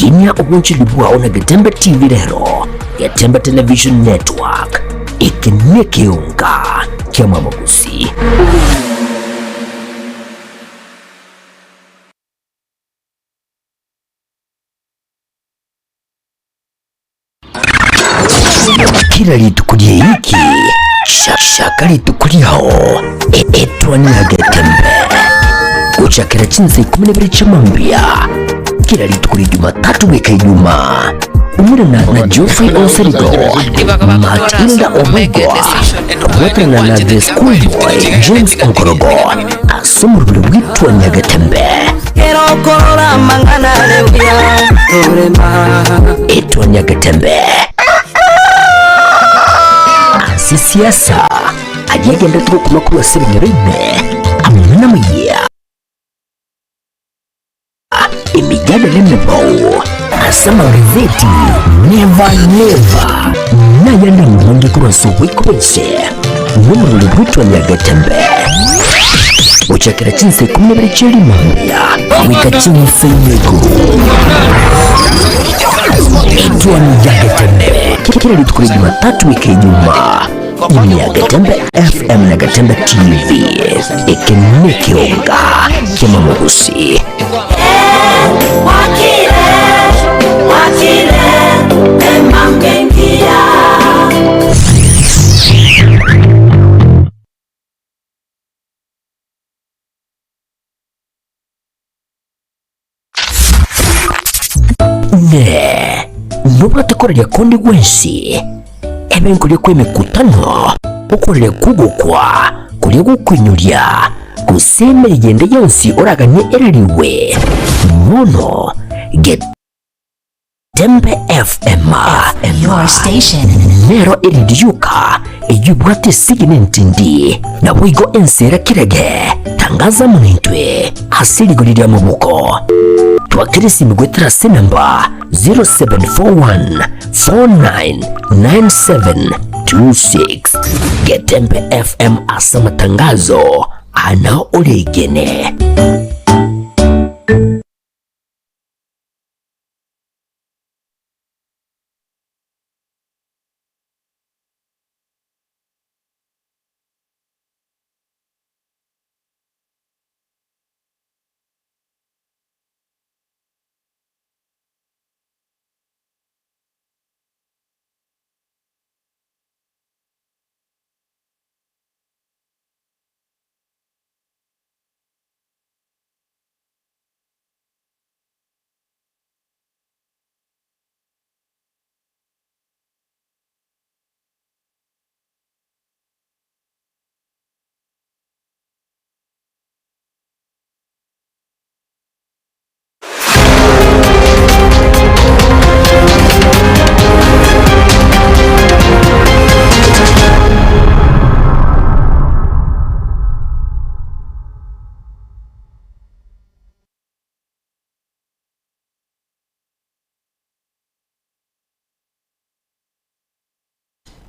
Kinia obonchori bwao na Getembe TV rero, Getembe Television Network, eke nekeonga ki'amamogusi. Kila rituko ri'eiki, chaka rituko riao etwani ya Getembe gochakera chinsa ikomi na ibere chia mambia kila rituko ria Jumatatu goika Ijumaa. Umurana na Geoffrey Onsarigo, Matilda Omaigoa, kobwaterana na The Schoolboy James Onkorogo ase omoroberi bw'etwani ya Getembe. Etwani ya Getembe ase siasa aria agenderete gokuma korwa ase ebinyoro ime amang'ana amayia Emijadala emebao ase amagazeti Never Never nayande amange korwa ase oboiko bwense nomorori bw'etwa Nyagatembe gochakera chinsa ikomi na ibere chia rimambia goika chinsa ime igoro Etwani ya Getembe kera rituko ria Jumatatu goika Ijumaa ime ya Getembe FM na Gatembe TV. Eke nekeonga ki'amamogosi. Inee! Nobwate koraria konde gwensi, ebe nkoria kw'emekutano, okoraria kw'ogokwa koria gokoinyoria, gose emeriyo ende yonsi oraganie erarigwe? Bono Getembe FM Your station. nero erindi yoka eyio ebwate esegi nentindi, naboigo ense era kirege. Tangaza amo naintwe ase rigori ri'amaboko. Twakera esimi goetera ase enamba 0741 499726. Getembe FM ase amatangazo ana oregene.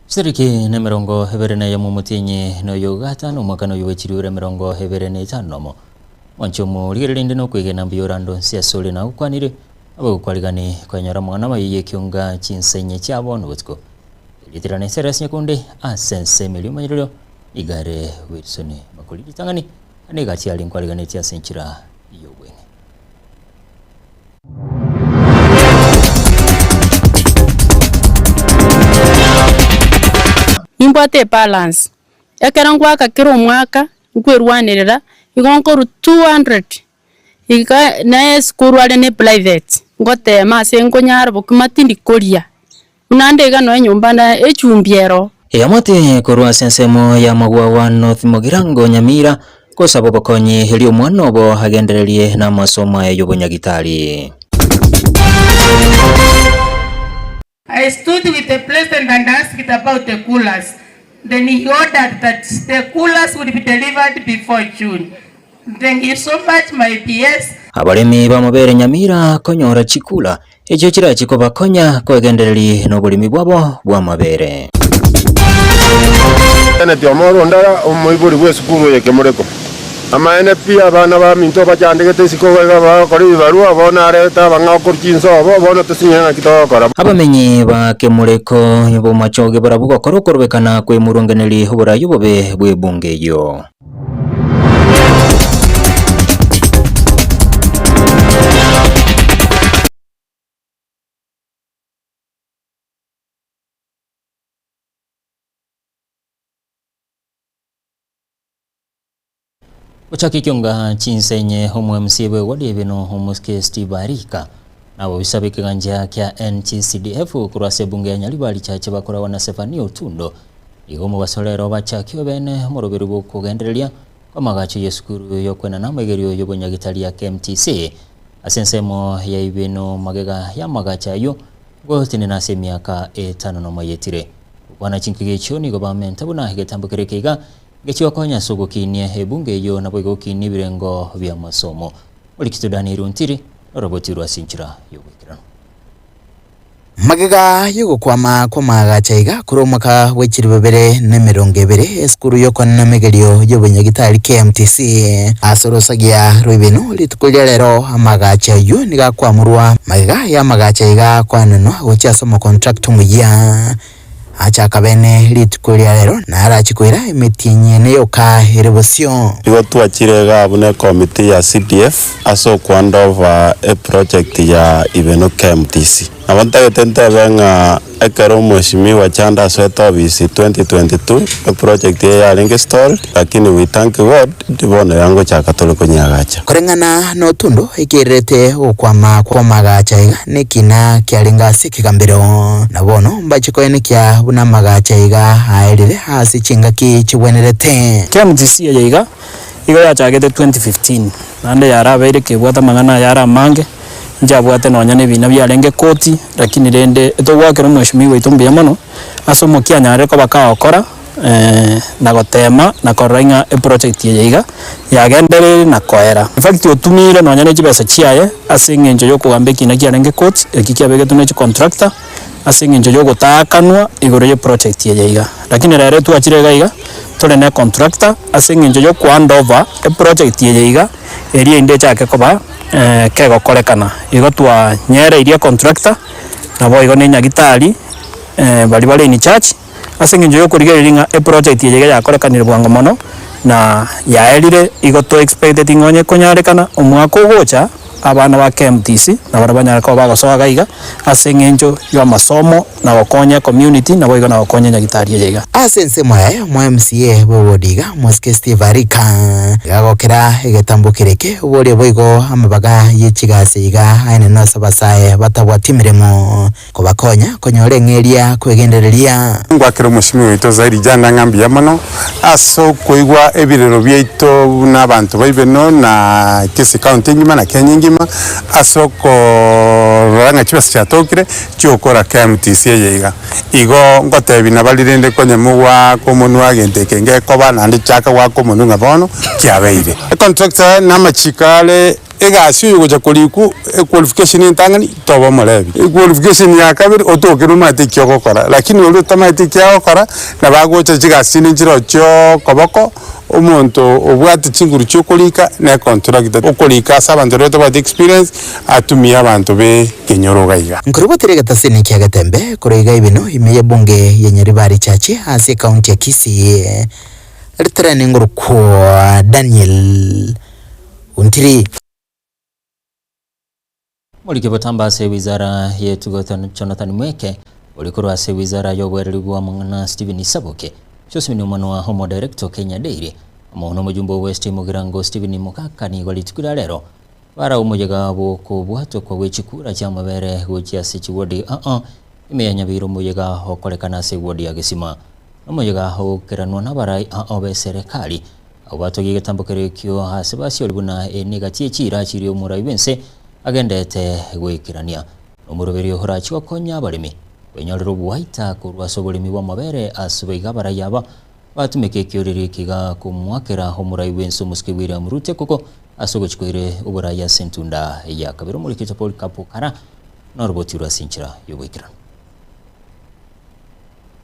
Chitariki nemerongo ebere na eyemo omotienyi noyo gatano omwaka noyo bwe chiriure emerongo ebere na etano nomo. Mwanche omorigereria inde nokwegena mbuya orande onsi ase ore nagokwanire, abagokwarigani kwenyora amang'ana amaya y'ekionga chinsa inye chia bono botuko. Erieta riane Cyrus Nyakundi ase ensemo eria omonyererio igare Wilson Makori ritang'ani ane egati aria nkwariganetie ase enchera y'obweng'e. Nimbwate ebalance, ekero ngoaka kera omwaka, nkwerwanerera, igo nkorwa 200 iga na esukuru aria ne private, ngotema ase nkonyara bokima tindi koria, buna nde iga nonya enyomba na echumbi ero. Eamate korwa ase ensemo y'amagwawa North Mugirango Nyamira gosaba obokonyi erio omwana obo agendererie namasomo aye y'obonyagitari. I stood with the president and asked about the coolers. Then he ordered that the coolers would be delivered before June. Thank you so much my PS. Abaremi b'amabere Nyamira konyora chikura echio chirachi kobakonya kwegendereria noboremi bwabo bw'amabere. Kenneth Omoro Ondara, omoibori bw'esukuru eye Kemureko. Amaene pi, abana baminto bachandegete isiko iga bagokora ebibarua, bono arete abang'ao korwa chinsobo, bono tosinyire ng'aki togokora. Abamenyi ba Kemureko bomachoge barabwo gokora okorobekana kw'emurungeneri oborai obobe bw'ebunge eyio. Gochaka ekionga chinsa enye omo-MC bw'ewodi y'ebino omosike Steve Arika na ababisa b'ekegancha kia NTCDF korwa ase ebunge ya Nyaribari Chache bakoragwa na Zephania Otundo. Igo omobaso rero bachake obene omoroberi bw'okogendereria kw'amagacho y'esukuru y'okwenana amaigerio y'obonyagitari ya KMTC ase ensemo ya ibeno magega y'amagacho ayio gotenena ase emiaka etano nomo yetire. Gokwana chinkigi echio nigo bamenta buna egetambo keria keiga Ngechia gokonya ase ogokinia ebunge eyio naboigo gokinia ebirengo bi'amasomo. Orikito Daniel Ontiri noroboti rwa ase enchera y'oboikeranu. Magega y'ogokwama kw'amaagacho aiga korwa omwaka bwe chilifu bibere na emerongo ebere, esukuru y'okonena emegerio y'obonyagitari KMTC ase orosagia rw'ebinu rituko ria rero amaagacho ayio nigo akwamurwa magega y'amaagacho aiga akwanenwa gochia ase omocontractor omoyia. Achaka bene rituko ria rero, na arache koira emetienyi ene yoka ere bosio. Igo twachire igaa buna ekomiti ya CDF ase okohandover eproject ya Ibeno KMTC. Nabo ntagete ntebe ng'a ekero omweshimiwa Chanda asoete ofisi 2022, eproject eye yarenge stalled lakini we thank God bono iga ngochaka tore konyeagacha. Koreng'ana notundu ekererete gokwama kw'amagacho aiga nekina kiarenge ase ekegambero. Na bono mbache koenekia buna amagacho aiga aerire ase chingaki chigwenerete. KMTC eye iga, igo yachagete 2015, naende yarabeire kebwate amang'ana aye are amange, nchabwate nonya na ebina biarenge koti, lakini rende etogwakera omweshimiwa oito mbuya mono, ase omokia anyarire koba kagokora. na gotema na korora ing'a eproject eye iga yagendereire na koera. In fact otumiire nonya ne chibesa chiaye ase eng'encho ya okogamba ekina kiarenge court eki kiabegetwe ne chicontractor ase eng'encho ya ogotaakanwa igoro ya eproject eye iga. Lakini rero twachire iga iga tore ne econtractor ase eng'encho ya okohand over eproject eye iga eria ende echake koba kegokorekana. Igo twanyereirie econtractor naboigo na enyagitari baria bare in charge. Ase engencho y'okorigereria ng'a eproject eye iga yakorekanire bwango mono, na yaerire, igo to expecteti ng'a onye ekonyarekana omwaka ogocha, abana ba KMTC nabarabwo banyare koba bagosoa iga iga, ase eng'encho y'amasomo na gokonya ecommunity naboigo na gokonya enyagitari eye iga. Ase ensemo yaye omo MCA bw'ewodi iga Omosike Steve Arika iga agokera egetambo kere eke oborie boigo amabaga ye chigasi iga aenene ase abasae batabwati emeremo. Kobakonya konyora eng'eria kwegendereria. Ngwakera omoshimiwa oito Zairi Janda ng'a mbuya mono ase okoigwa ebirero biaito buna abanto ba Ibeno na Kisii County engima na Kenya engima ase okorora ng'a chibesa chiatokire chiogokora KMTC eye iga. Igo ngotebi nabari rende konye mogwaka omonwa egento eke ngekoba naende chaka goaka omonwe ng'a bono kiabeire. Econtractor namachiko are. Egasi oyogocha korikwa equalification entang'ani toba omorebi, equalification ya kabere otoke nomanyete eki ogokora, lakini oria otamaeti eki agokora nabo agocha chigasi chinde nchire chio okoboko, omonto obwate chinguru chia okorika na econtractor okorika ase abanto baria batabwati experience atumie abanto be ekenyoro iga iga. Nkorobotire egetasini kia Getembe korwa iga Ibeno ime y'ebunge ya Nyaribari Chache ase ekaunti ya Kisii. Ritarani ngorokwa Daniel Ontiri. Omoriki botambe ase ewizara y'etugo Jonathan Mweke, ori korwa ase ewizara y'oboereri bw'amang'ana Stephen Saboke, Josephine Omonwa omodirector Kenya Dairy, amo nomojumbe o West Mugirango Stephen Mogaka nigo rituko ria rero bara omoyega bw'okobwatokwa gwe chikura chi'amabere gochia ase chiwodi aa ime ya Nyabiro omoyega okorekana ase ewodi ya Gesima. Nomoyega ogokeranwa nabarai aa b'eserekari Abwo batogia egetambo keria ekio aase basiori buna enigati ye chiira chiria omorai bw'ense agenderete goikerania. Nomoroberio orachie gokonya abaremi kwenyorera oboaita korwa ase oboremi bw'amabere ase boigo abarai aba batumeke ekiorerio eke iga komoakera omorai bw'ense omosike William Ruto ekoko ase ogochia koire oborai ase entunda ya kabere. Omorikito Polycarp Okara noroboti rwe ase enchera y'oboikeranu.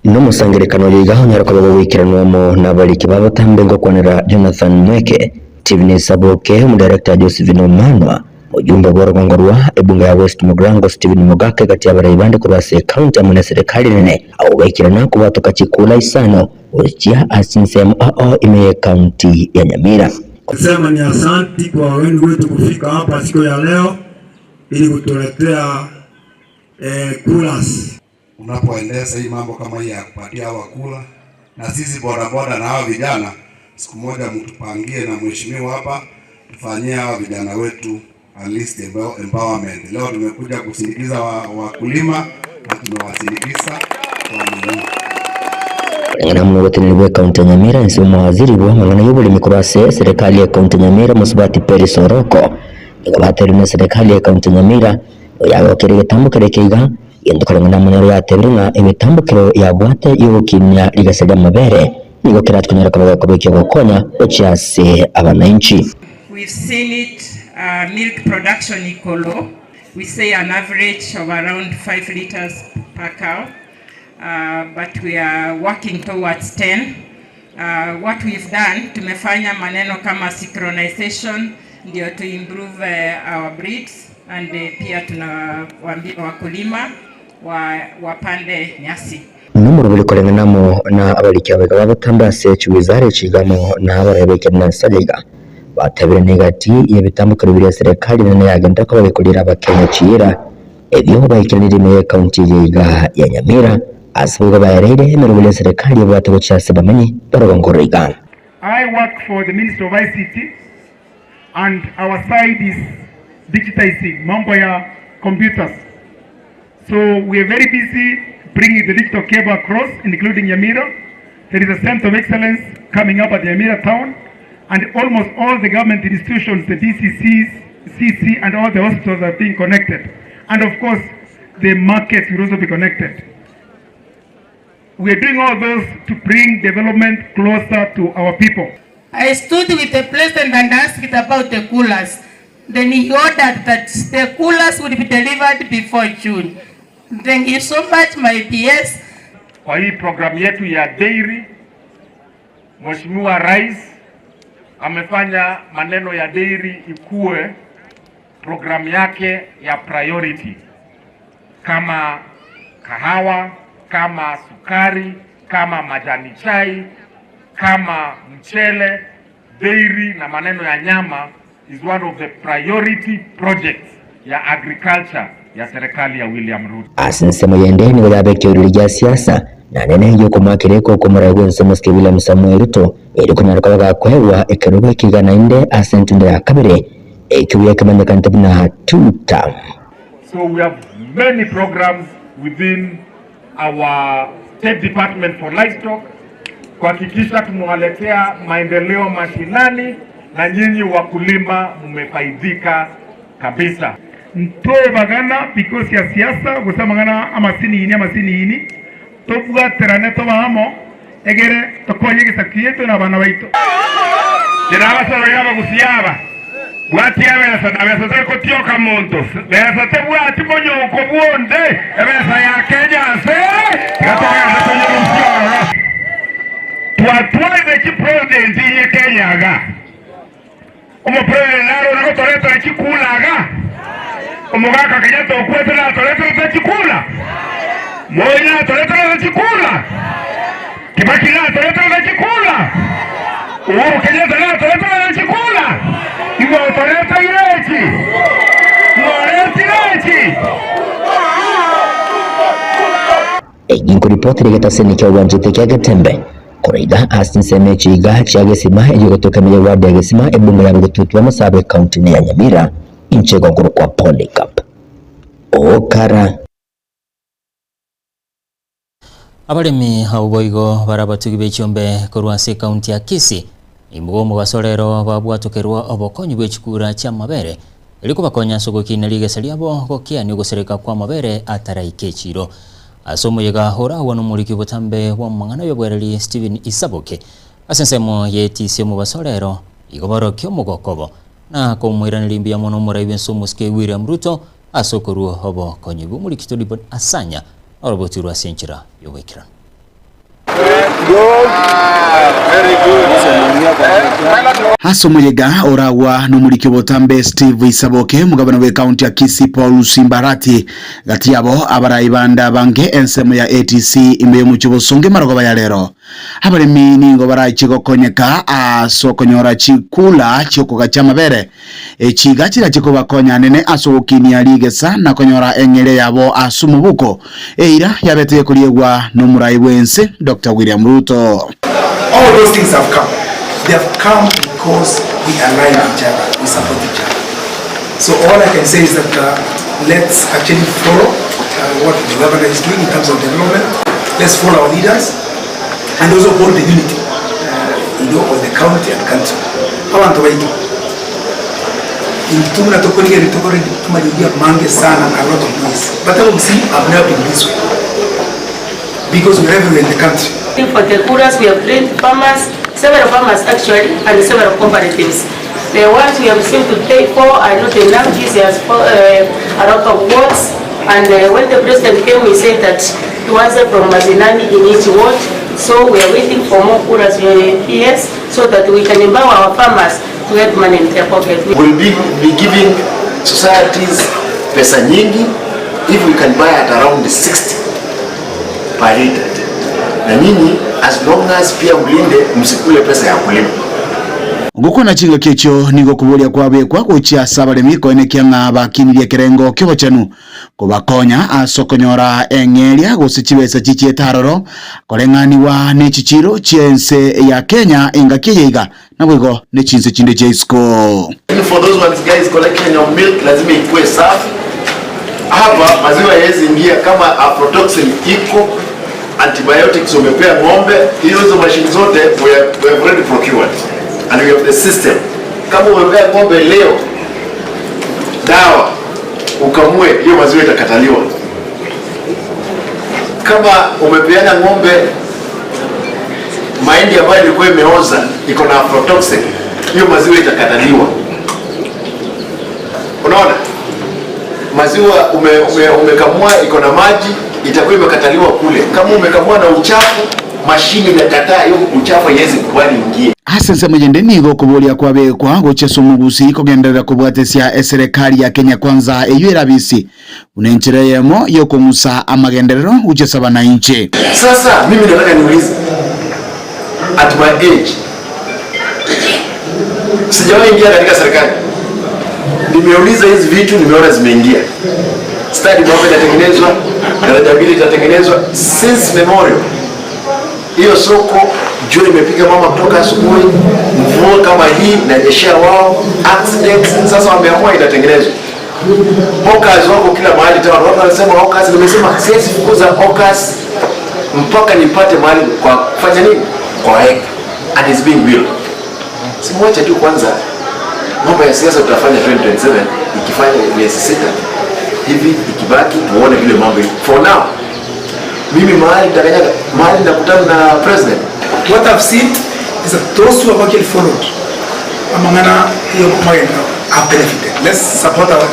Nomosangererekano oyo iga onyare koba gogoikeranwa amo nabariki ba botambe ngokwanera Jonathan Mweke. Stephen Isaboke, Omodarekta Josephine Omanwa, Mojumbe bw'orogongo rwa ebunge ya West Mugirango Stephen Mogaka egati y'abarai bande korwa ase ecounty amo neserekari enene abwo baikirana kobwatoka chikura isano gochia ase chinsemo ao ime y'ecounty ya Nyamira. Nasema ni asanti kwa wageni wetu kufika hapa siku ya leo ili kutuletea eh, coolers. Unapoendesha hii mambo kama hii ya kupatia hawa kula na sisi bodaboda na hawa vijana, siku moja mtupangie na mheshimiwa hapa tufanyie hawa vijana wetu at least empowerment. Leo tumekuja kusindikiza wakulima na tumewasindikiza kwa nini. Koreng'ana amo noboteneneri bwe ekaunti ya Nyamira inse omowaziri bw'amang'ana y'oboremi korwa ase eserekari y'ekaunti ya Nyamira Mosubati Peris Oroko nigo batebirie buna eserekari y'ekaunti ya Nyamira nigo yagokire egetambo keria keiga gento koreng'ana amo nero yatebire ng'a egetambo kero yabwate y'ogokinia rigesa ri'amabere nigo kerachie konyara koba gekoba ekiogokonya gochia ase abanainchi. We've seen it, uh, milk production iko low. We say an average of around 5 liters per cow, uh, but we are working towards 10. Uh, what we've done, tumefanya maneno kama synchronization ndio to improve uh, our breeds and uh, pia tunawaambia wakulima wa, wapande nyasi. Nomorobori koreng'ana amo na abariki abaiga bagotambe ase chiwizara echi iga amo na abarai baikire na nsaria iga batebire negati y'ebitambukero biria serikali nene yagenda koba gekorera abakenya chiira ebio baikeranire ime y'ekaunti eye iga ya Nyamira ase boigo baereire emerobori ya serikali ebwate gochia ase bamenyi barobongorora iga. I work for the Ministry of ICT and our side is digitizing mambo ya computers. So we are very busy bringing the digital cable across, including Nyamira. There is a center of excellence coming up at Nyamira town, and almost all the government institutions, the DCCs, CC, and all the hospitals are being connected. And of course, the markets will also be connected. We are doing all those to bring development closer to our people. I stood with the president and asked about the coolers. Then he ordered that the coolers would be delivered before June. Thank you so much, my PS. Kwa hii programu yetu ya dairy, Mheshimiwa Rais amefanya maneno ya dairy ikue programu yake ya priority, kama kahawa, kama sukari, kama majani chai, kama mchele, dairy na maneno ya nyama is one of the priority projects ya agriculture ya serikali ya William Ruto. Ase ensemo yende nigo yabekire orori gia siasa na nene yokomoakera ekoko omorai bwense omosike William Samoei Ruto eri konyara koba gakoegwa ekerogo ekiga naende ase entunda ya kabere ekio gekemanyekanete buna two term. So we have many programs within our State Department for Livestock kuhakikisha tumewaletea maendeleo mashinani na nyinyi wakulima mmefaidika kabisa. Ntobagana because ya siasa gose amang'ana amasini ini amasini ini tobwaterane tobe amo egere tokonye egesaku kiaito na abana baito. Kera abasorori abagusia aba, bwatia ebesa, na besa tari gotioka monto, besa tebwati monyonko bwonde, ebesa ya Kenya ase tiga togende tonyerusie ororo. Twatwarire chipresident inye Kenya iga, omopresident nare ore gotoretera chikula iga, omogaka Kenyatta okwete natoreterete chikula, Moi natoreterete chikula, Kibaki natoreterete chikula, Uhuru Kenyatta natoreterete chikula, igo otoreteire echi, ng'oretire echi. Eki nkoripotera egetaseni kia obwanchete kia Getembe korwa iga ase ensemo echiga chia Gesima eyio egotoka ime ya ward ya Gesima ebunge ya Bogetutu Amasabe ekaunti ya Nyamira inche igo nkorokwa Polycarp Okara. Abaremi abwo boigo bare abatugi be chiombe korwa ase ekaunti ya Kisii nigo omobaso rero babwatokerwa obokonyi bwe chikura chi'amabere erio kobakonya ase ogokina rigesa riabo gokiania ogosereka kw'amabere ataraika echiro. Ase omoyega oragwa nomoriki botambe bw'amang'ana y'obwereri Stephen Isaboke ase ensemo y'etisi omobaso rero igo barokia omogokobo na komoiraneria mbuya mono omorai bw'ense omosike William Ruto ase okorua obokonyi bw'omoriki Tolibon Asanya orobotirwe ase enchera y'oboikeranu. Ase omoyega oragwa nomoriki obotambe Steve Isaboke, omogabana bw'ekaunti ya Kisii Paul Simbarati, gati yabo abarai bande abange ensemo ya ATC ime y'omochie Bosongo emarogoba ya rero. Abaremi nigo barache gokonyeka ase okonyora chikula chiokogacha amabere. Echi iga chirache kobakonya anene ase ogokinia rigesa na konyora eng'eria yabo ase omobuko, eira yabete gekoriegwa nomorai bw'ense Doctor William Ruto. All those things have come. They have come because we align each other, we support each other. So all I can say is that uh, let's actually follow uh, what the governor is doing in terms of development. Let's follow our leaders and also hold the unity uh, you know, of the county and country. Abantu baito intwe buna tokorigereria tokore amariogi amange sana a lot of noise but abagusii have never been this way because we're everywhere in the country. For the coolers, we have trained farmers, several farmers actually, and several cooperatives. The ones we have received today, four are not enough. This has four, a lot of wards. And when the president came, he said that he wants it from Mazinani in each ward. So we are waiting for more coolers here so that we can empower our farmers to get money in their pocket. We'll be, be giving societies pesa nyingi if we can buy at around 60 per liter. Na nyinyi as long as pia mlinde msikule pesa ya kulima. Gokwana chingaki echio nigo okoboria kwabekwa gochia ase abaremi koenekia ng'a bakinirie ekerengo ki'obochenu kobakonya ase okonyora eng'eria gose chibesa chichiete aroro koreng'anigwa ne chichiro chi'ense ya Kenya engaki eye iga naboigo ne chinse chinde chia isiko. For those ones guys collection of milk lazima ikuwe safi. Hapa maziwa haiwezi ingia kama aflatoxin iko, antibiotics umepea ng'ombe, hizo hizo machine zote we have, we have already procured and we have the system. Kama umepea ng'ombe leo dawa ukamue, hiyo maziwa itakataliwa. Kama umepeana ng'ombe mahindi ambayo ilikuwa imeoza iko na aflatoxin, hiyo maziwa itakataliwa. Unaona, maziwa ume, ume, umekamua iko na maji itakuwa imekataliwa kule. Kama umekamua na uchafu, mashini inakataa hiyo uchafu, haiwezi kubali ingie. Ase ensemo eyende nigo okoboria kwabekwa gochia ase omogusi kogenderera kobwatesia eserekari ya Kenya Kwanza eyio erabisi buna enchera eyemo yokong'usa amagenderero gochia ase abanainchi. Sasa mimi nataka niulize, at my age sijawahi ingia katika serikali, nimeuliza hizi vitu, nimeona zimeingia. Stadi hapa itatengenezwa, daraja mbili itatengenezwa since memorial. Hiyo soko jua imepiga mama kutoka asubuhi, mvua kama hii inanyeshea wao, accidents. Sasa wameamua itatengenezwa. Hawkers wako kila mahali town. Watu wanasema hawkers, nimesema siwezi fukuza hawkers mpaka nipate mahali kwa kufanya nini, kwa weka and it's being built. Simwache tu kwanza, mambo ya siasa tutafanya 2027 ikifanya miezi sita hivi, ikibaki tuone vile mambo iko. For now mimi mahali nitakanyaga, mahali nakutana na president. What I've seen is that those who have actually followed amang'ana yo magendo have benefited. Let's support our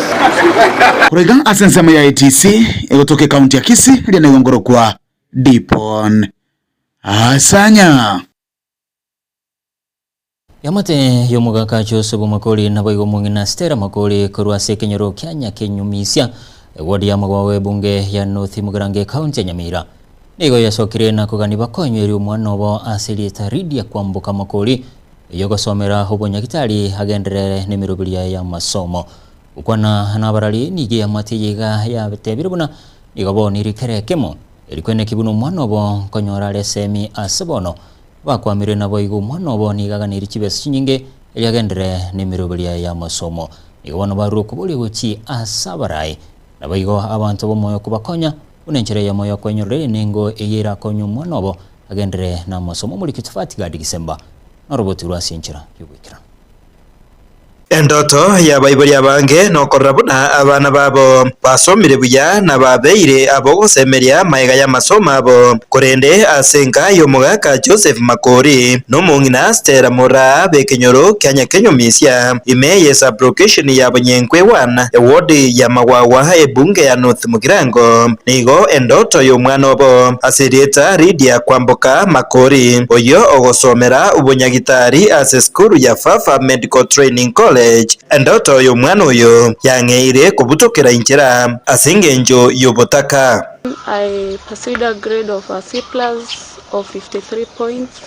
Korwa ase ensemo ya ATC egotoka ekaunti ya Kisii eria nigo nkorokwa Dipon Asanya. Eamate y'omogaka Joseph Makori naboigo omong'ina Stella Makori korwa ase ekenyoro kia Nyakenyumisia, eward ya Magwago ebunge ya North Mugirango ekaunti ya Nyamira. Nigo yasokire na kogania bakonyweria omwana obo ase erieta Lydia Kwamboka Makori eyogosomera obonyagitari agenderere nemeroberi yaye y'amasomo. Gokwana nabarari nigo eamate eye iga yatebire buna nigo bonire kera ekemo erikweneki buna omwana obo nkonyora are esemi ase bono Bakwamire naboigo omwana obo nigo aganeirie chibesa chinyinge erio agenderere nemeroberi yaye y'amasomo. Nigo bono barure okoboria gochia ase abarai, naboigo abanto b'omoyo kobakonya, buna enchera eyemo y'okwenyorera enengo eyio erakonye omwana obo agenderere namasomo. Omoriki Tofati Gadi Gisemba noroboti rwa ase enchera y'ogoikeranu. Endoto y'abaibori abange nokorora buna abana babo basomire buya na babeire abogosemeria magega y'amasomo abo. Korende ase enka y'omogaka Joseph Makori na omong'ina Stella Moraa b'ekenyoro kia Nyakenyomisia ime ye sub-location ya Bonyenkwe 1 eward ya Magwagwa ebunge ya North Mugirango nigo endoto y'omwana obo ase erieta Lydia Kwamboka Makori oyio ogosomera obonyagitari ase esukuru ya Fafa Medical Training College endoto y'omwana oyo yang'eire kobutokera inchera ase engencho y'obotaka. I pursued a grade of a C plus of 53 points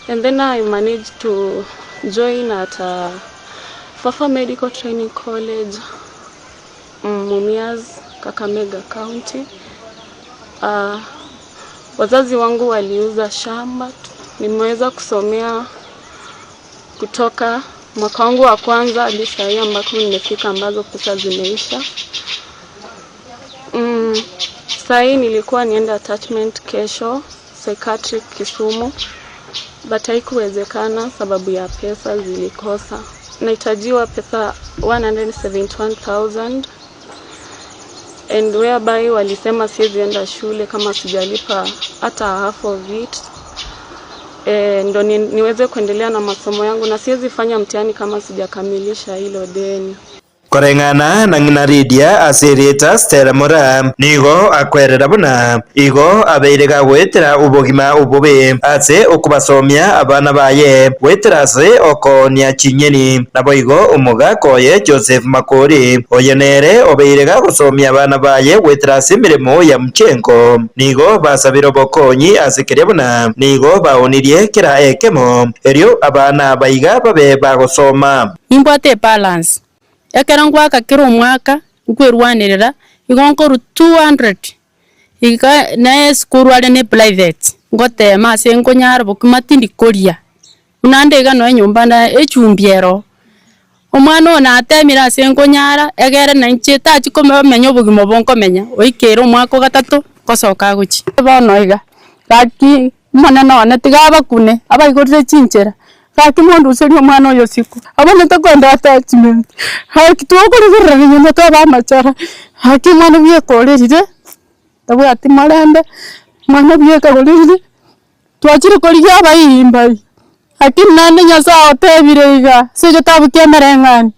and then I managed to join at uh, Fafa Medical Training College, Mumias, Kakamega County. Uh, wazazi wangu waliuza shamba, nimeweza kusomea kutoka mwaka wangu wa kwanza hadi saa hii ambako nimefika, ambazo pesa zimeisha. Saa hii nilikuwa niende attachment kesho psychiatric Kisumu, but haikuwezekana sababu ya pesa zilikosa. Nahitajiwa pesa 171,000 and whereby walisema siwezi enda shule kama sijalipa hata half of it. E, ndo ni, niweze kuendelea na masomo yangu na siwezi fanya mtihani kama sijakamilisha hilo deni. Koreng'ana na ng'ina Lydia ase erieta Stella Moraa nigo akwerera buna igo abeire gagoetera obogima obobe ase okobasomia abana baye goetera ase okoonia chinyeni. Naboigo omogaka oye Joseph Makori oye nere obeire gagosomia abana baye goetera ase emeremo ya mchengo nigo basabire obokonyi ase keria buna nigo baonirie kera ekemo erio abana baiga babe bagosoma. Nimbwate ebalance, ekero ngwaka kera omwaka, nkwerwanerera, igo nkorwa 200 iga na esukuru are na eprivate, ngotema ase nkonyara bokima tindi koria, buna nde iga nonye enyomba na echumbi ero, omwana oyo natemire ase nkonyara, egere na inche tachi komenya obogima obo nkomenya, oikeire omwaka ogatato, ngosoka agochia. Bono iga, gaki omonene one tiga abakune, abaigorere chinchera, gaki monduserie omwana oyo isiko, abwenerete koenda attachment, gaki twakorigererania nyuma twaba amachara, gaki omwana bweka orerire, tabwati morembe, omwana bweka orerire, twachire korigia abairi lakini naende Nyasaye otebire iga, ase egetabu kia emereng'anio,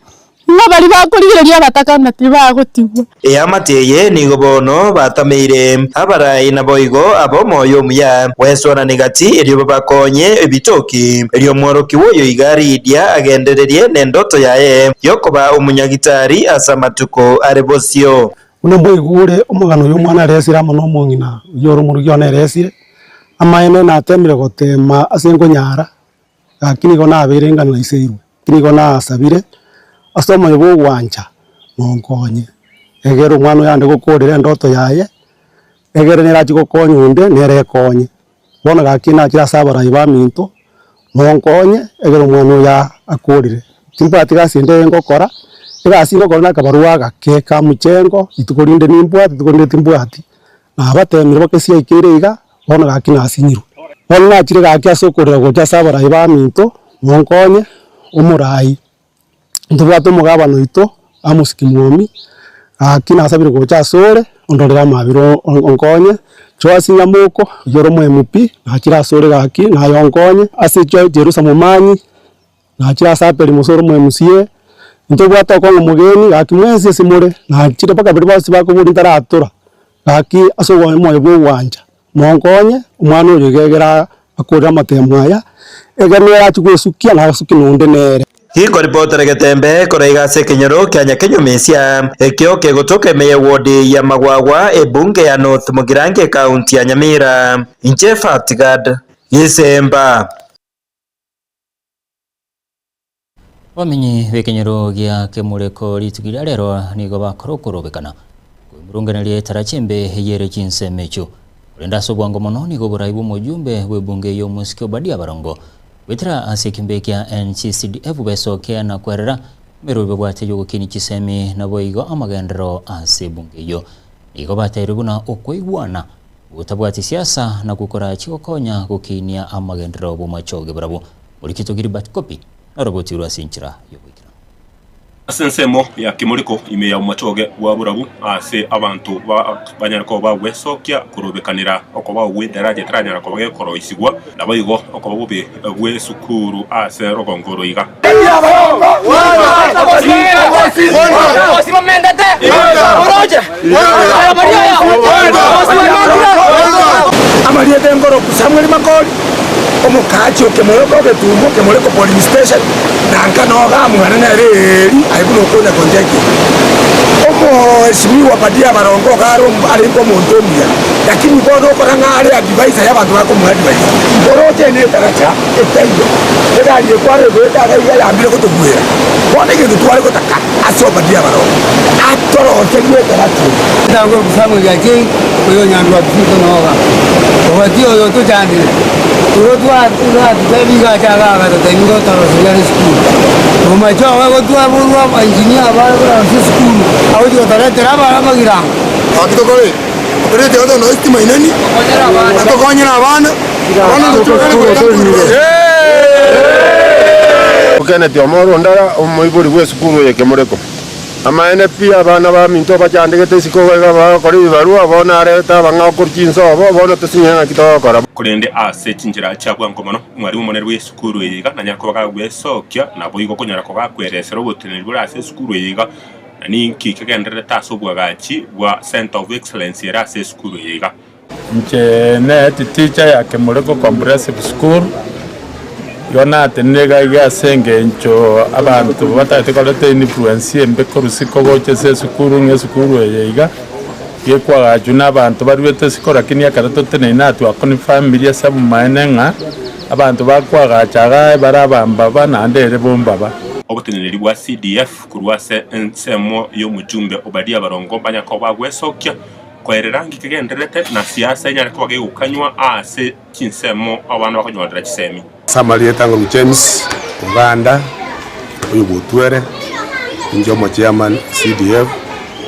ng'a baria bakorigereria abataka ng'a tibagotigwa. Eamate eye nigo bono batameire abarai naboigo ab'omoyo omuya gweswanani gati erio babakonye ebitoki. Erio omworokigwa oyo iga Lidia agendererie nendoto yaye y'okoba omonyagitari ase amatuko are bosio. Buna mwaigure omogano oyo omwana aresire amo nomong'ina oyio ore omorugi one eresire, amaene natemire goteema ase nkonyara, gaki nigo nabeire ng'a naiseirwe, nigo nasabire ase omoyo bw'ogwancha monkonye, egere omwana oyo ande gokorera endoto yaye, egere nere achie gokonya onde, nere ekonye. Bono gaki nachire ase abarai baminto, monkonye egere omwana oyo akorire. Timbwati gasi ende ngokora, egasi ngokora na akabarua agake ka mchengo, rituko rinde nimbwate, rituko rinde timbwati. Nabatemire mpaka esiaikeire iga, bono gaki nasinyirwe. Bono nachire gaki ase okorera gocha ase abarai baminto, monkonye, omorai. Ntobwate omogabana oito, Amos Kimwomi, gaki nasabire gocha asore, ondorere amabera onkonye, Joash Nyamoko, oyio ore omo MP, nachire asore gaki, naye onkonye, ase Jerusa Momanyi, nachire ase Abel Musa ore omo MCA, ntobwate okong'u omogeni, gaki mwensi ase more, nachire mpaka baria bonsi bakoboria ntaratora, gaki ase omoyo bwa ogwancha. Monkonye omwana oyo iga egere akorere amatemo aya, egere nere achie gwesukia na asukie na onde nere. Gikoripotera egetembe korwa iga ase ekenyoro kia Nyakenyomisia, ekio kegotoka ime y'ewodi ya Magwagwa, ebunge ya North Mugirango ekaunti ya Nyamira. Inche Fatgad Gisemba. Abamenyi b'ekenyoro gia Kemureko rituko ria rero nigo bakora okorobekana kwemurunganeria etaracha embe eyere chinsemo echio. Korende ase obwango mono nigo oborai bw'omojumbe bw'ebunge y'omosike Obadia Barongo goetera ase ekiombe kia NCCDF besokea na kwerera emerobio babwate y'ogokinia chisemi naboigo amagenderero ase ebunge eyio. Nigo bateirwe buna okoigwana gotabwati siasa nakwo korache gokonya gokinia amagenderero bw'omochoge barabwo. Orikito Gilbert Kopi norobotirwe ase enchera y'oboikeranu. Ase ensemo ya Kimoriko ime ya omochoge bwa borabu aase abanto banyare koba bagwesokia korobekanera okobao gw'edaraja etaranyara koba gekoroisigwa, naboigo okoba bobe bw'esukuru ase rogongo oro iga. Amarieta engoroku Samuel Makori, omokaachi o Kemoreko Getumo, Kemoreko Polling Station, na nka noga amwana nere eeri aye buna okonya konchekia. Omoeshimiwa Obadia Barongo iga are arenge omonto omuya, lakini bono okora ng'a are advisor y'abanto bakomoa advice. Oroche netaracha etaiyo, egari ekware egoeta iga iga yambire gotogwera. Bono egento tware gotaka ase Obadia Barongo, atorocherie etaracha eye. Etangwe Samuel Achei, oyo onyandwa Kisutu noga. Obatia oyo otochandire, igo twatutebi iga ache iga agatotebi igo toroseria are esukuru. Omomache ogo gotwaborwa abaengineer abare korosia esukuru, agochi gotoretera abare amagirango. Gaki tokore ki? Tokore tiga togende estima ineni, tokonyere abana, abana tochokane goika Kenneth Omoro Ondara, omoibori bw'esukuru eye Kemureko. Amaene pi, abana baminto bachandegete isiko iga bagokora ebibarua, bono arete abang'ao korwa chinsobo, bono tosinyire ng'aki togokora. Korende ase chinchera chia bwango mono, omwalimu omonene bw'esukuru eye iga nanyare koba kagwesokia, naboigo okonyora koba gakweresera oboteneneri bore ase esukuru eye iga, na ninki kegendererete ase obwagachi bwa Centre of Excellence ere ase esukuru eye iga. Inche ne teacher ya Kemureko Comprehensive School, igo natenire iga iga ase engencho abanto batagete koreta influence embe korwa isiko gocha ase esukuru ng'a esukuru eye iga, iga ekwagachwa na abanto baruete isiko lakini ekero toteneine na twakonfirmirie ase obomaene ng'a abanto bakwagacha igaa bare abambaba naende ere bombaba. Oboteneneri bwa CDF korwa ase ensemo y'omochumbe Obadia Barongo mbanya koba gwesokia Koerera ngiki kegendererete na siasa enyare koba gegokanywa aase chinsemo abana bakonyorera chisemi. Ase amarieta ng'orwa James Oganda, oyo bw'Otwere, inche omochairman CDF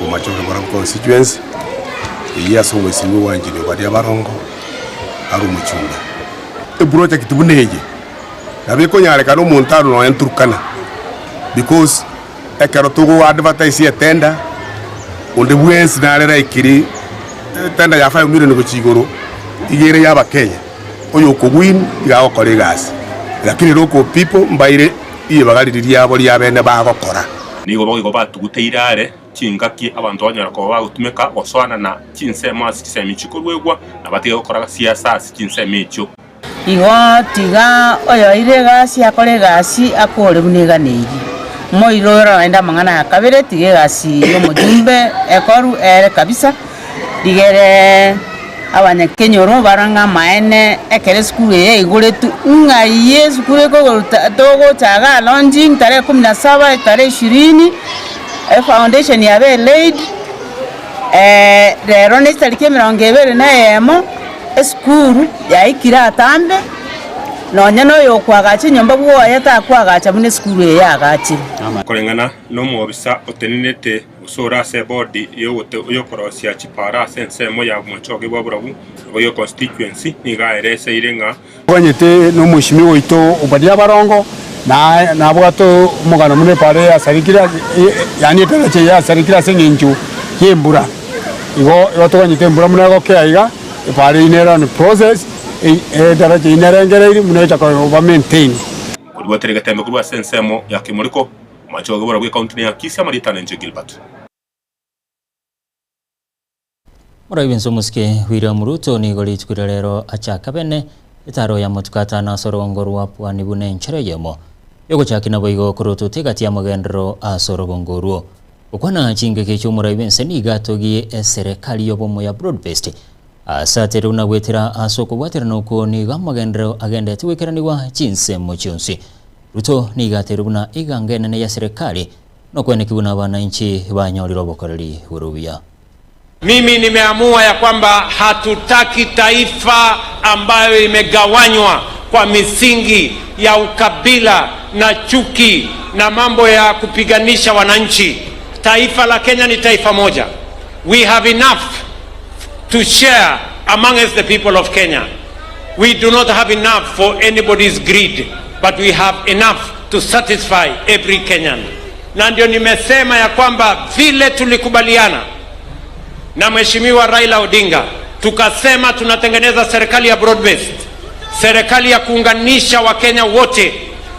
Bomachoge Borabu Constituency, eyio ase omoisinwa bwa Engineer Obadia Barongo are omochumbe. Eproject buna eye nabo ekonyarekana omonto arwe nonya Turkana because Ekero togo advertise etender, onde bwensi nare laikiri etender ya 5 million gochia igoro, iga ere ya abakenya, oyo okowin iga agokora egasi. Lakini local people mbaire ribaga riria riabo ria bene bagokora. Nigo boigo batuguteire are chingaki abanto banyara koba bagotumeka gosoanana chinsemo ase chisemi chikoruegwa, na batige gokora siasa ase chinsemo echio. Igo tiga oyoeire egasi akore egasi akore buna eganeirie. Moirore naende amang'ana aya kabere, tiga egasi y'omojumbe ekorwe ere kabisa, rigere abanyakenyoro barore ng'a amaene ekero esukuru eye yaigoretwe ng'ai esukuru ekogoruta togocha igaa launching tarehe kumi na saba tarehe ishirini, efoundation yabeire laid, rero ne chitariki emerongo ebere na eyemo. Esukuru yaikire atambe, nonya noyokoagacha enyomba bwoye takoagacha buna esukuru eye yaagachire. Koreng'ana nomobisa otenenete gose ore ase ebodi y'okorosia chipara ase ensemo ya bomochoge bwa borabu naboigo constituency nigo aereseire ng'a. Twanyete nomweshimiwa oito Obadia Barongo, na nabwate omogano buna epara eyasarekire yaani etaracha eye yasarekire ase eng'encho y'embura. Igo igo toganyete embura buna egokea iga, epara eyio nere on process, etaracha eyio nerengereiri buna egocha koba maintained. Koribwatera egetembe korwa ase ensemo ya Kemoriko, Omochoge borabwo ekaunti neya Kisii amarieta nenche Gilbert. Morai bw'ense omosike William Ruto nigo rituko ria rero achaka bene etaro ya amatuko atano ase orogongo rwa Pwani buna enchera eyemo yogochaki naboigo korotota egati y'amagenderero ase orogongo orwo. Gokwana chingaki echio omorai bw'ense nigo atogie eserekari y'obomo ya Broad Based ase atere buna goetera ase okobwaterana okwo nigo amagenderero agenderete goikeranigwa chinsemo chionsi. Ruto nigo ateire buna eganga enene ya serekari nokweneki buna abananchi banyorire obokoreri bore obuya. Mimi nimeamua ya kwamba hatutaki taifa ambayo imegawanywa kwa misingi ya ukabila na chuki na mambo ya kupiganisha wananchi. Taifa la Kenya ni taifa moja. We have enough to share amongst the people of Kenya. We do not have enough for anybody's greed, but we have enough to satisfy every Kenyan. Na ndio nimesema ya kwamba vile tulikubaliana na Mheshimiwa Raila Odinga, tukasema tunatengeneza serikali ya broad based, serikali ya kuunganisha Wakenya wote,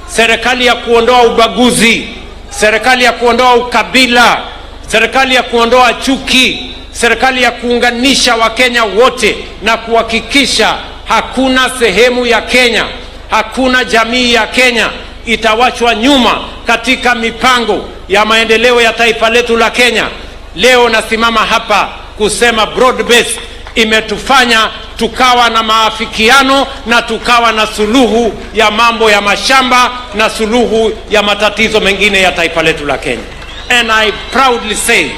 serikali ya kuondoa ubaguzi, serikali ya kuondoa ukabila, serikali ya kuondoa chuki, serikali ya kuunganisha Wakenya wote na kuhakikisha hakuna sehemu ya Kenya, hakuna jamii ya Kenya itawachwa nyuma katika mipango ya maendeleo ya taifa letu la Kenya. Leo nasimama hapa kusema broad based imetufanya tukawa na maafikiano na tukawa na suluhu ya mambo ya mashamba na suluhu ya matatizo mengine ya taifa letu la Kenya. And I proudly say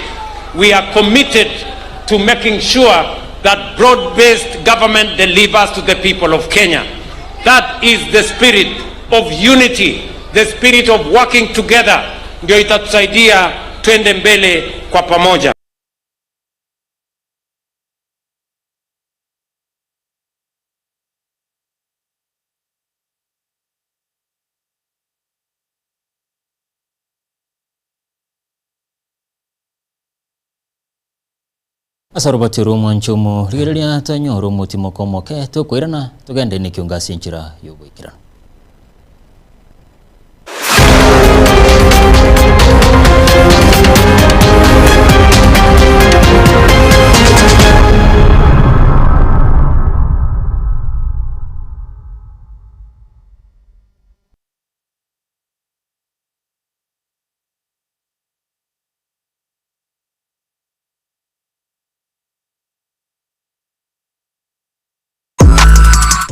we are committed to making sure that broad-based government delivers to the people of Kenya. That is the spirit of unity, the spirit of working together, ndio itatusaidia twende mbele kwa pamoja. Ase orobato rw'omwancho omo, rigereria tonyore omotimoko omoke, tokoirana togende nekiongo ase enchera y'ogoikeranu.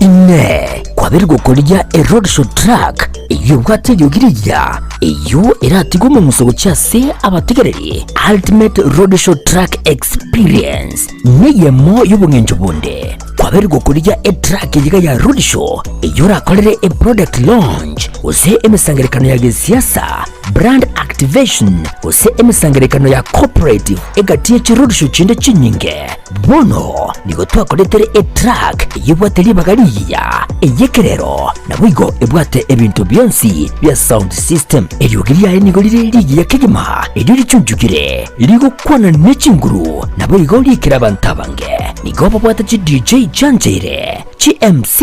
Inee! Kwabeire gokorigia eroadshow truck eyio ebwate eriogi rigiya, eyio eratigwe omong'uso gochia ase abategereri? Ultimate Roadshow Truck Experience neyemo y'obong'encho bonde. Kwabeire gokorigia etruck eyio iga ya roadshow eyio orakorere eproduct launch gose emesangererekano ya gesiasa, brand activation gose emesangererekano ya cooperative egati ye chiroadshow chinde chinyinge. Bono nigo twakoretere etruck eyio ebwate ribaga rigiya, ey'ekerero, naboigo ebwate ebinto bionsi bia sound system. Eriogi riaye nigo rire rigiya kegima, erio richunchukire, rigokwana ne chinguru, naboigo riikere abanto abange. Nigo babwate chi DJ chiancheire, chi MC,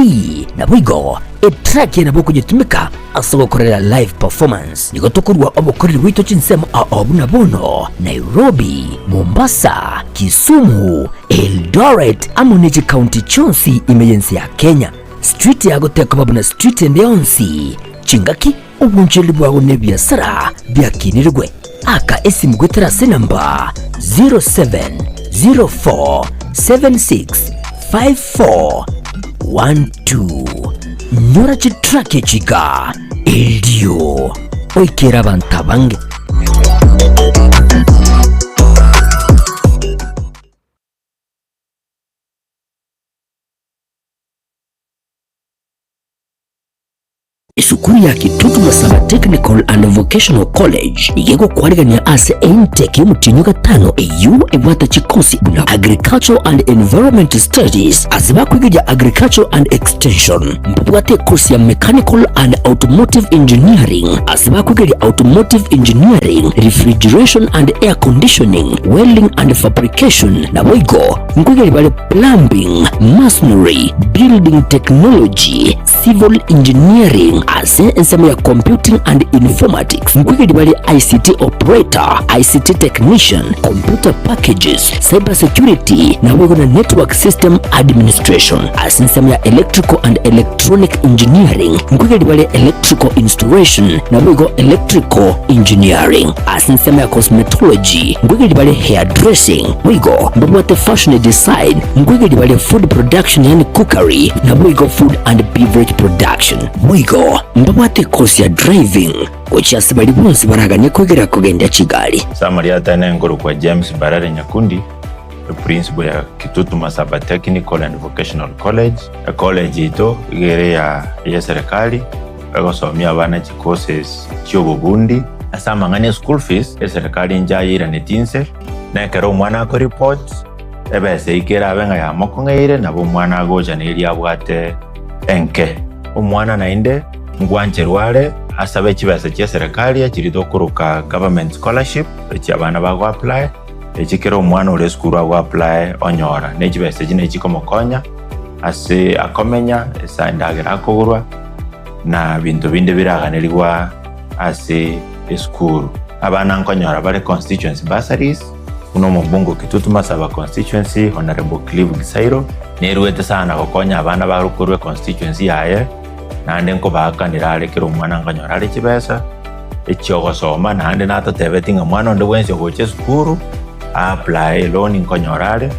naboigo etrack eye nabo okonyetumeka ase ogokorera live performance. Nigo tokorua obokoreri bwaito chinsemo ao buna bono, Nairobi, Mombasa, Kisumu, Eldoret amo ne chikaunti chionsi ime y'ense ya Kenya. Street yago tekoba buna street ende yonsi, chingaki, obonchoreri bwago na ebiasara biakinirigwe. Aka esimu goetera ase enamba 0704765412. Nyora chitrack echi iga erio oikere abanto abange. Esukuru ya Kitutu Masaba Technical and Vocational College nigo egokwarigania ase eintake y'omotienyi o gatano eyio ebwate chikosi buna Agricultural and Environment Studies ase bakwegeria Agricultural and Extension. Mbabwate ekosi ya Mechanical and Automotive Engineering ase bakwegeria Automotive Engineering, Refrigeration and Air Conditioning, Welding and Fabrication naboigo nkwegeria bare Plumbing, Masonry, Building Technology, Civil Engineering ase ensemo ya Computing and Informatics nkoigeria bare ICT Operator, ICT Technician, Computer Packages, Cyber Security naboigo na Network System Administration. Ase ensemo ya Electrical and Electronic Engineering nkoigeria bare Electrical Installation naboigo Electrical Engineering. Ase ensemo ya Cosmetology nkoigeria bare Hairdressing boigo mbabwate Fashion Design nkoigeria bare Food Production yaani Cookery naboigo Food and Beverage Production. Boigo mbabwate ekosi ya Driving gochia ase baria bonsi baraganie koigerera kogendia chigari. Samaria Atene nkorokwa James Mbarare Nyakundi, eprinciple ya Kitutu Masaba Technical and Vocational College. Ecollege yaito iga ere ya eserikali, egosomia abana chicourses chiobobundi. Ase amang'ana e school fees, eserikali nchayeiraneti inse, na ekero omwana akoreport, ebesa eyio kerabe ng'a yamokong'eire, nabo omwana agocha na eria abwate enke. Omwana naende Ngwancherwa are asabe chibesa chia serikali echiria tokoroka government scholarship echi abana bago apply, echi kera omwana ore esukuru ago apply onyora. Ne chibesa echi nechikomokonya ase akomenya, ase endagera akogorwa na binto binde biraganerigwa ase esukuru. Abana nkonyora bare constituency bursaries buna omobunge o Kitutu Masaba constituency Honourable Clive Gisairo nerwete sana gokonya abana bakorwa econstituency yaye. Naende nkobaakanera are kera omwana nkonyora are chibesa echi'ogosoma, naende natotebetie ng'a mwana onde bwensi ogocha esukuru a-apply eloni nkonyora are.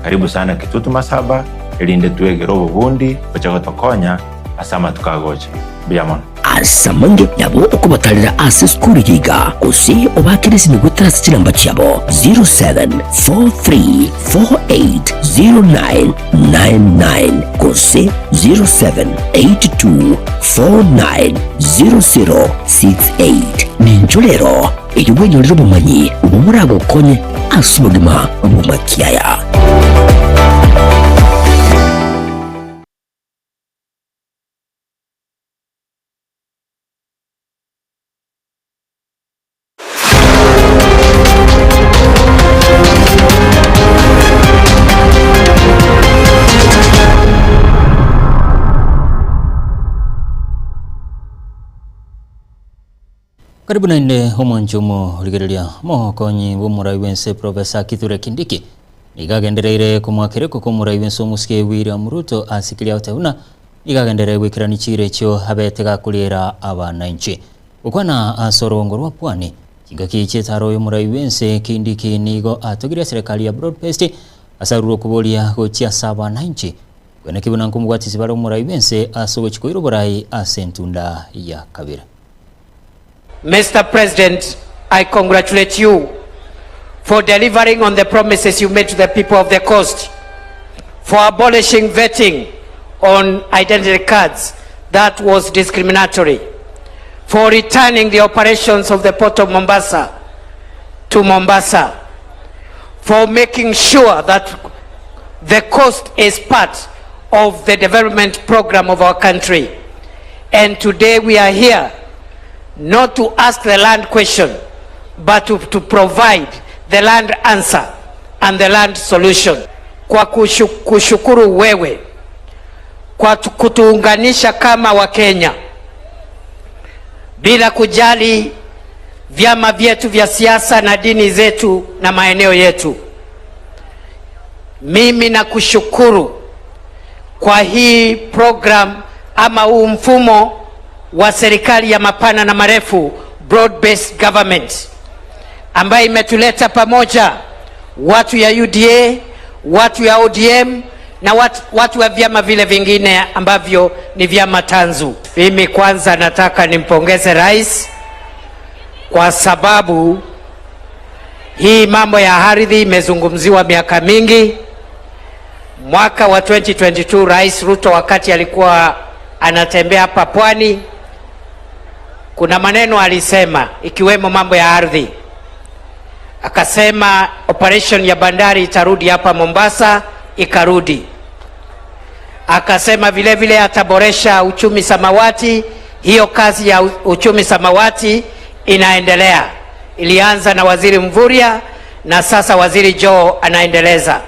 Karibu sana Kitutu Masaba, erinde twegere obobundi gocha gotokonya ase amatuko agocha. Mbuya mono. Ase amange nabo okobatarera ase esukuru eye iga, gose obaakere esimi goetera ase chinamba chiabo 07434809 99 gose 0782490068. Nincho rero erio bwenyorere obomanyi obwo boragokonye ase obogima bw'amakiaya. Karibu naende omwancho omorigereria omokonyi bw'omorai bw'ense Professor Kithure Kindiki nigo agendereire komoakera ekoko omorai bw'ense omosike William Ruto ase keria agoteba buna nigo agenderere goikerania chiira echio abete gakoriera abananchi. Gokwana ase orogongo rwa Pwani, chingaki chi'etaro y'omorai bw'ense Kindiki nigo atogirie eserekari ya Broad Based ase arure okoboria gochia ase abananchi. Kweneki buna nkomobwatisi bare omorai bw'ense ase ogochia koira oborai ase entunda ya kabere. Mister President, I congratulate you for delivering on the promises you made to the people of the coast, for abolishing vetting on identity cards that was discriminatory, for returning the operations of the Port of Mombasa to Mombasa, for making sure that the coast is part of the development program of our country. And today we are here not to ask the land question, but to, to provide the land answer and the land solution. Kwa kushukuru wewe kwa kutuunganisha kama Wakenya bila kujali vyama vyetu vya siasa na dini zetu na maeneo yetu. Mimi nakushukuru kwa hii program ama huu mfumo wa serikali ya mapana na marefu, broad based government, ambayo imetuleta pamoja watu ya UDA, watu ya ODM na watu, watu wa vyama vile vingine ambavyo ni vyama tanzu. Mimi kwanza nataka nimpongeze rais kwa sababu hii mambo ya ardhi imezungumziwa miaka mingi. Mwaka wa 2022 Rais Ruto wakati alikuwa anatembea hapa Pwani, kuna maneno alisema ikiwemo mambo ya ardhi. Akasema operation ya bandari itarudi hapa Mombasa, ikarudi. Akasema vile vile ataboresha uchumi samawati. Hiyo kazi ya uchumi samawati inaendelea, ilianza na Waziri Mvurya na sasa Waziri Joho anaendeleza.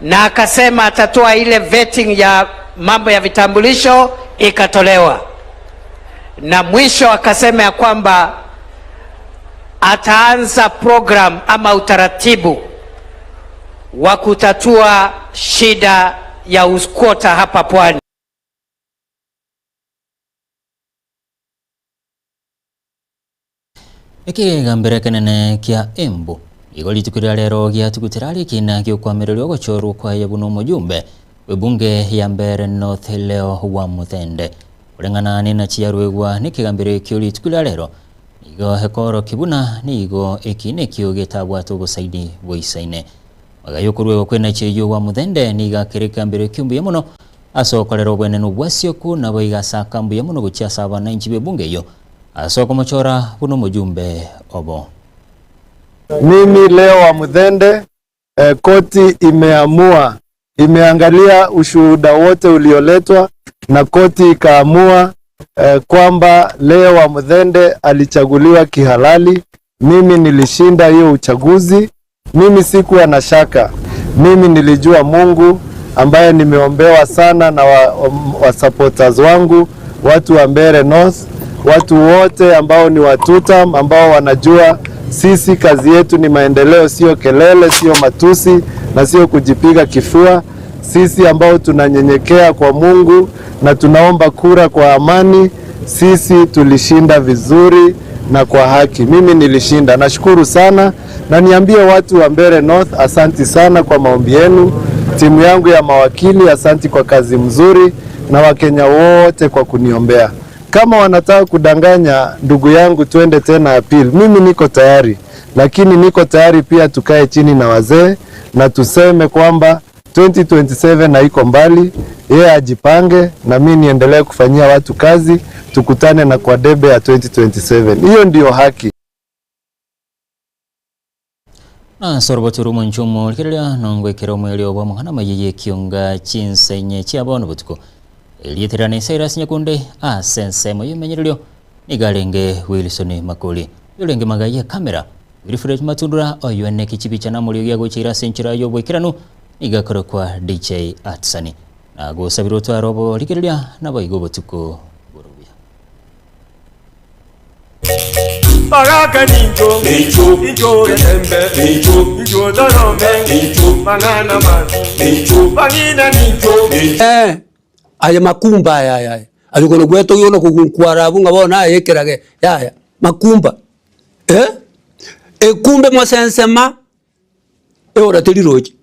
Na akasema atatoa ile vetting ya mambo ya vitambulisho, ikatolewa. Na mwisho akasema ya kwamba ataanza program ama utaratibu wa kutatua shida ya uskwota hapa Pwani. Ekegambero ekenene kia Embu nigo rituko ria rero giatugutera are ekina giokwamereria ogochorwa kwaye buna omojumbe bw'ebunge ya Mbeere North Leo Wamuthende. Koreng'ana nenachiaruegwa nekegambero ekio rituko ria rero nigo ekorokia buna nigo ekina ekio getabwate obosaidi boisaine. Magaya okoruegwa kw'enachi eyio Wamuthende nigo akere ekegambero ekio mbuya mono ase okorera obwenenu bwasioku naboigo asaka mbuya mono gochia ase abananchi b'ebunge eyio ase okomochora buna omojumbe obo. Mimi Leo Wamuthende, eh, koti imeamua, imeangalia ushuhuda wote ulioletwa na koti ikaamua eh, kwamba Leo Wamuthende alichaguliwa kihalali. Mimi nilishinda hiyo uchaguzi. Mimi sikuwa na shaka. Mimi nilijua Mungu ambaye nimeombewa sana na wa, wa supporters wangu, watu wa Mbeere North, watu wote ambao ni watutam ambao wanajua sisi kazi yetu ni maendeleo, sio kelele, sio matusi na sio kujipiga kifua. Sisi ambao tunanyenyekea kwa Mungu na tunaomba kura kwa amani, sisi tulishinda vizuri na kwa haki. Mimi nilishinda, nashukuru sana, na niambie watu wa Mbeere North, asanti sana kwa maombi yenu. Timu yangu ya mawakili, asanti kwa kazi mzuri, na Wakenya wote kwa kuniombea. Kama wanataka kudanganya ndugu yangu, twende tena appeal, mimi niko tayari, lakini niko tayari pia tukae chini na wazee na tuseme kwamba 2027 haiko mbali, yeye ajipange na mimi niendelee kufanyia watu kazi, tukutane na kwa debe ya 2027. Hiyo ndiyo haki. Ase orobato rw'omonche omorigereria nongwekera omwerio bw'amang'ana amaya y'ekionga chinsenye chia bono botuko. Erieta riane Cyrus Nyakunde ase ensemo y'emenyererio nigo arenge Wilson Makori. Yorenge magega ye camera Wilfred Matundura oyueneki chibicha na omorio giagocheire ase enchera y'oboikeranu nigo akorokwa DJ Atsani. Nagosabire otware oborigereria naboigo obotuko bore obuya. Baraka nincho, nincho, nincho getembe, nincho, nincho dorome, nincho, mang'ana mabi, nincho, bang'ina nincho, nincho. Eh, aye makumba aya aya aya aye kono gwetogia ona kogunkwara abwo ng'a bono aye ekerage yaya makumba eh, ekumbe mosensema eora teri roche.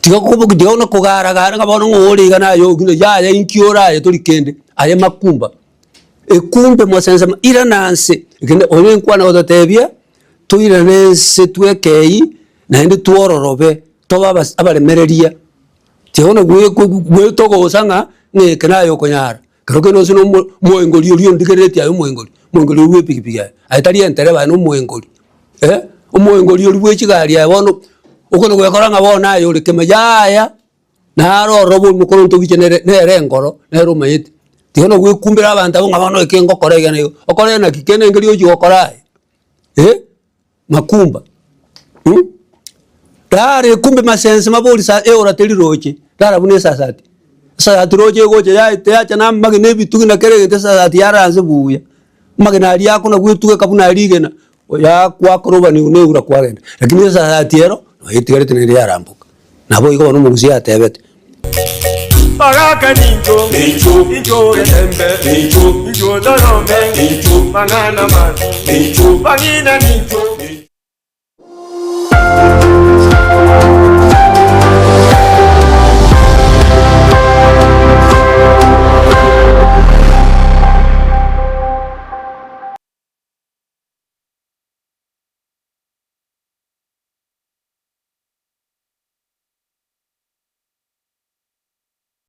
Tiga koboki tiga buna kogara gara ng'a bono ng'o ore iga naye okina yaya inki ore aye tori kende, aye makumba. Ekumbe mosensema irana nse, ekende oyo enkwana gototebia, toirane nse twekei naende twororobe tobe abas abaremereria. Tiga bono gwe gwetogosa ng'a ng'a eke naye okonyara. Kero kende gose na omo omoengori oria ondigereretie aye omoengori, omoengori oria bwa epikipiki aye, aye tari entereba aye na omoengori eh, omoengori oria bwe chigari aye bono, okona gwekora ng'a bono aye ore kema yaya, naro ororo bwa omokoro ntogiche nere nere enkoro, nere omanyete. Tiga na gwekumbera abanto abwo ng'a bono eke ngokora iga na iga, okore naki? Kende nkeri ochia gokora aye eh. Makumba mh, rara ekumbe masense mabori sa eora teri roche, rara buna esasati, esasati roche egocha yaete yacha na amagena ebitugi na kera egento esasati yarara nse buya, amagena aria akona gwetugeka buna aria rigena, yakwakora obaniu na eura kwagenda, lakini esasati ero noyo etigarete naende yaramboka. Nabo igo bono omogusii atebete. Baraka nincho, nincho, nincho getembe, nincho, nincho dorome, nincho, mang'ana mabi, nincho, bang'ina nincho.